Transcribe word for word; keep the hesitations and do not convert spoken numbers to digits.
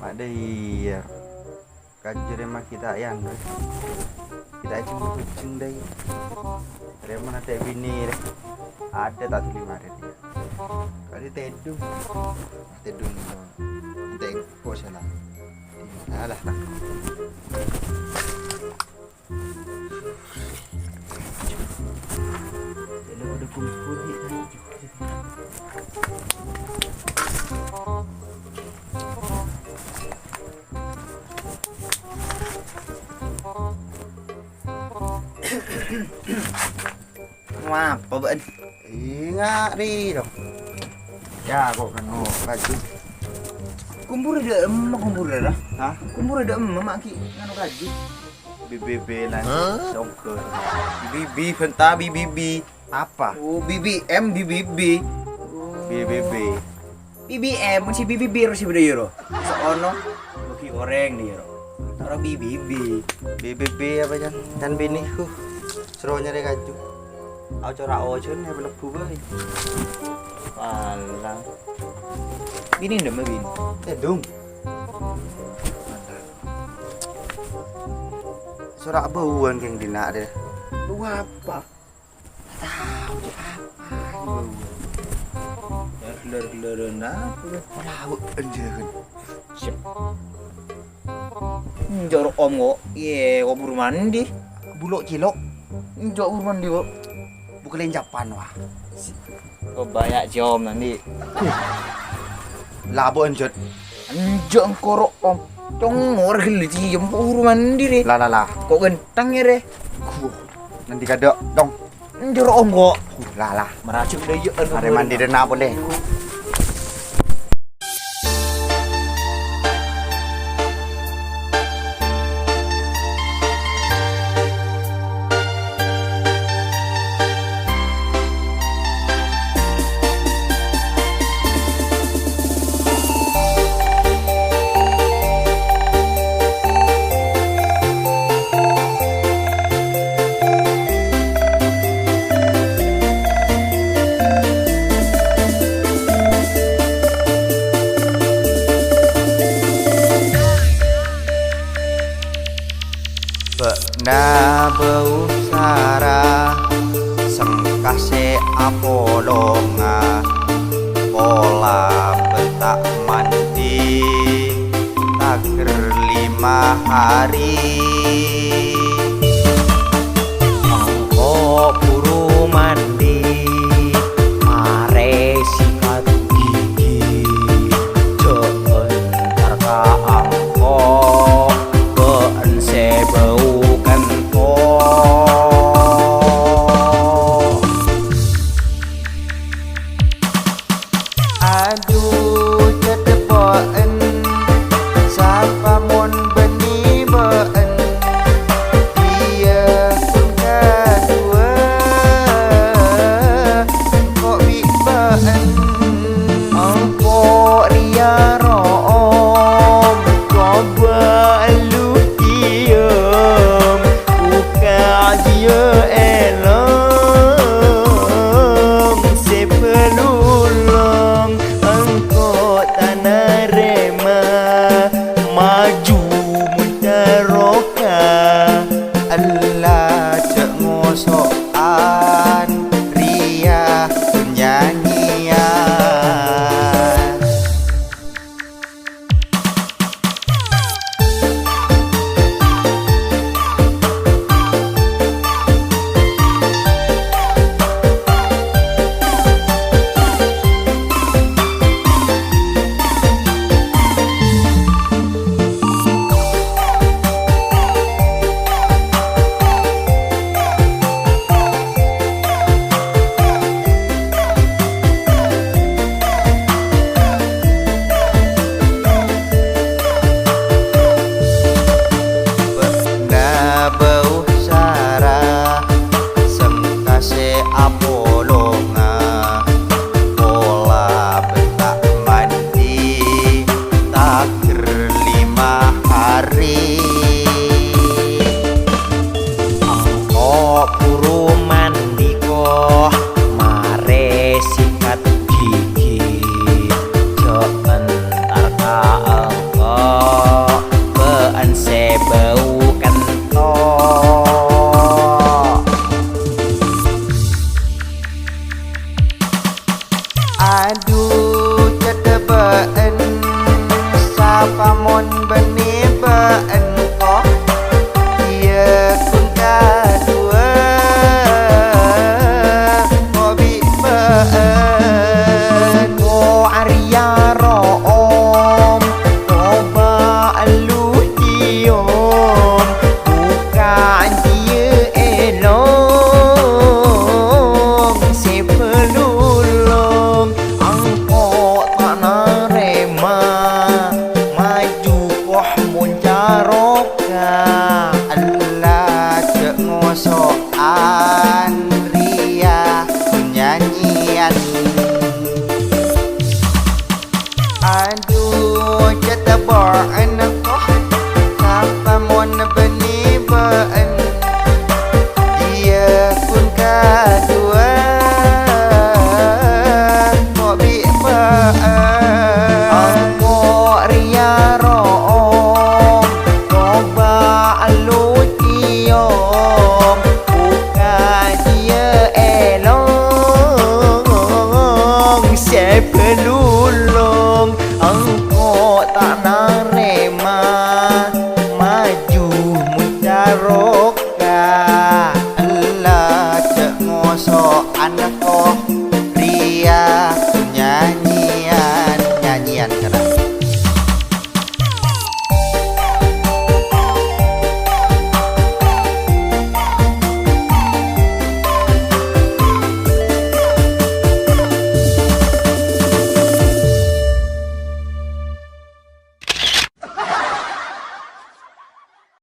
Mat dâ' iyâ. Kaju rèma kita' yan, kita' ceng-ceng dâ' iyâ. Rèma nante' binè rè. Adâ' ta' dhuli marè rè. Kali tèdung. Tèdung. Ente' engko' sala. Alah, nah. Jâlâ padâ kumpul, Dik. Ngapa bâ'en? Enga' ri, dong. Ya, kok keno kaju. Kumpul dâ' emma, kumpul dâ'. Hah? Kumpul dâ' emma, ma' ghi' nganu kaju. B B B lan Hah? Songko. B B B, benta B B B. Apa? Oh, B B M, B B B. B B B. B B M, si B B B ro si bâdâ iyâ ro. Sono, bâgi orèng dâ' iyâ ro. Ora B B B. B B B apa, Jan? Can binè, huh. Soro nyarè kaju. Acara ojan ya mlebu bhâi. Alah. Binè ndem binè. Eh, Dung. Soro bâuwân kèng dinna' rè. Bâu apa? Tao, cè' apa bâuwân. Ya, gelar-gelaran apa, Bro? Ora, bâ'en jâgân. Sip. Njor om kok. Iye, kok buru mandi. Bulok cilok. Njok buru mandi kok. Buka lencapan, wah. Kok banyak ciom nanti. Labo enjot. Njok engkoro om. Congor geli ciom kok buru mandi re. Lah, lah, lah. Kok ganteng ya re. Nanti kadok, dong. Njor om kok. Lah, lah. Merajuk deh yuk. Are mandi dena boleh. Bâ'na bâu sara, sengka sè apolonga, pola bâta mandi, tager lima hari. Engko' buru mandi, arè sikat gigi, jhâ' entar ka engko', bâ'en sè bâu kento. Adu, cedhepo'en, sapa mon bânnè bâ'en? Iyâ, pon kaduwâ, engko' bi' bâ'en. Engko' rèya ro'om, coba lu cium, buka jiyâ èlong, sè pelulong, engko' Adu, cedda bâ'en, sapa mon bânnè bâ'en ko? Iyâ, ghun kaduwâ, ko bi' bâ'en. Ko arèya ro'om, coba lu ciom, buka jiyâ èlong sè bâlulong. Engko' ta' narèma, maju poh mon caroka, ella jhâ' ngoso'an rèya nyanyèyan. Adu, cedda bâ'en ko, sapa mon bânnè bâ'en? Iyâ, ghun kaduwâ, ko bi' bâ'en. Engko' rèya ro'om, coba lu ciom, buka jiyâ èlong sè bâlulong.